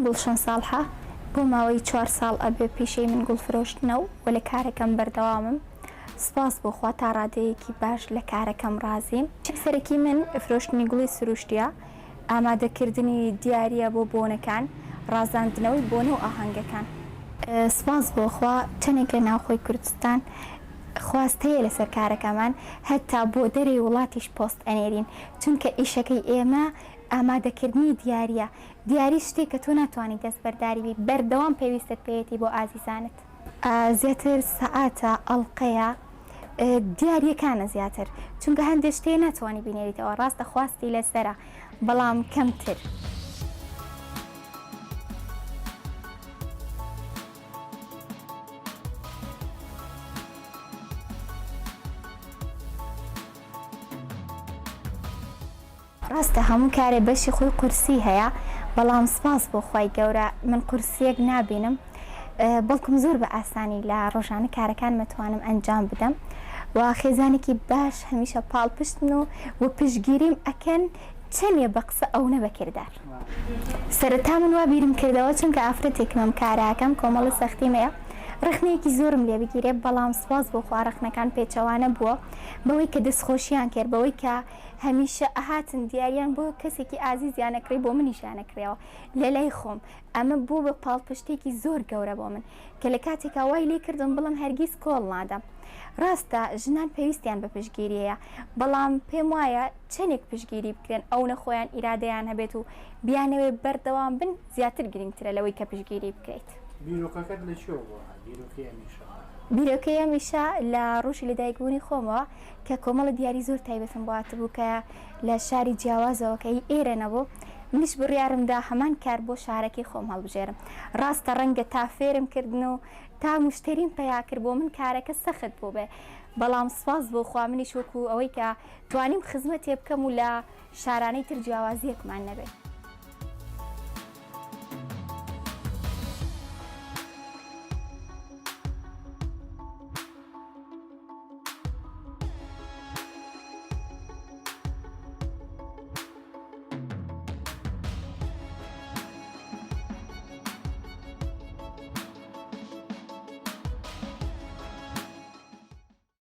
گوڵشەن ساڵحە، بۆ ماوەی چوار ساڵ ئەبێ پیشەی من گوڵ فرۆشتنە و لە کارەکەم بەردەوامم، سوپاس بۆ خوا تا ڕادەیەکی باش لە کارەکەم ڕازیم. پیشەی سەرەکی من فرۆشتنی گوڵی سروشتیە، ئامادەکردنی دیاریە بۆ بۆنەکان، ڕازاندنەوەی بۆنە و ئاهەنگەکان. سوپاس بۆ خوا چەنێک لە ناوخۆی کوردستان خواست هەیە لەسەر کارەکەمان، هەتا بۆ دەرەی وڵاتیش پۆست ئەنێرین، چونکە ئیشەکەی ئێمە ئامادەکردنی دیاریە، دیاری شتێکە تۆ ناتوانی دەستبەرداری بی، بەردەوام پێویستت پێیەتی بۆ ئازیزانت. زیاتر سەعاتە، ئەڵقەیە، دیاریەکانە زیاتر، چونکە هەندێ شت هەیە ناتوانی بینێریتەوە، ڕاستە خواستی لەسەرە بەڵام کەمتر. ڕاستە هەموو کارێ بەشی خۆی قورسی هەیە بەڵام سپاس بۆ خوای گەورە من قورسیەک نابینم بەڵکم زۆر بە ئاسانی لە ڕۆژانە کارەکانم ئەتوانم ئەنجام بدەم و خێزانێکی باش هەمیشە پاڵپشتن و و پشتگیریم ئەکەن چەنێ بە قسە ئەونە بە کردار. سەرەتا من وا بیرم کردەوە چونکە ئافرەتێکم ئەم کارە ئەکەم کۆمەڵە سەختیم هەیە ڕەخنەیەکی زۆرم لێ بگیرێ بەڵام سپاس بۆ خوا ڕەخنەکان پێچەوانە بووە بەوەی کە دەستخۆشیان کرد بەوەی کە هەمیشە ئەهاتن دیاریان بۆ کەسێکی ئازیزیان ئەکڕی بۆ منیشیان ئەکڕیەوە لەلای خۆم ئەمە بوو بە پاڵپشتێکی زۆر گەورە بۆ من کە لە کاتێکا وای لێ کردم بڵێم هەرگیز کۆڵ نادەم ڕاستە ژنان پێویستیان بە پشتگیریەیە بەڵام پێم وایە چەندێک پشتگیری بکرێن ئەونە خۆیان ئیرادەیان هەبێت و بیانەوێ بەردەوام بن زیاتر گرنگترە لەوەی کە پشتگیری بکرێیت. بیرۆکەکەت لە کوێوە بۆ هات بیرۆکەی ئەم ئیشە؟ بیرۆکەی ئەم ئیشە لە ڕۆژی لەدایکبوونی خۆمەوە کە کۆمەڵە دیاری زۆر تایبەتم بۆ هاتبوو کە لە شاری جیاوازەوە کە هی ئێرە نەبوو منیش بڕیارم دا هەمان کار بۆ شارەکەی خۆم هەڵبژێرم ڕاستە ڕەنگە تا فێرم کردن و تا موشتەریم پەیا کرد بۆ من کارەکە سەخت بووبێ بەڵام سوپاس بۆ خوا منیش وەکو ئەوەی کە توانیم خزمەتێ بکەم و لە شارانەی تر جیاوازیەکمان نەبێت.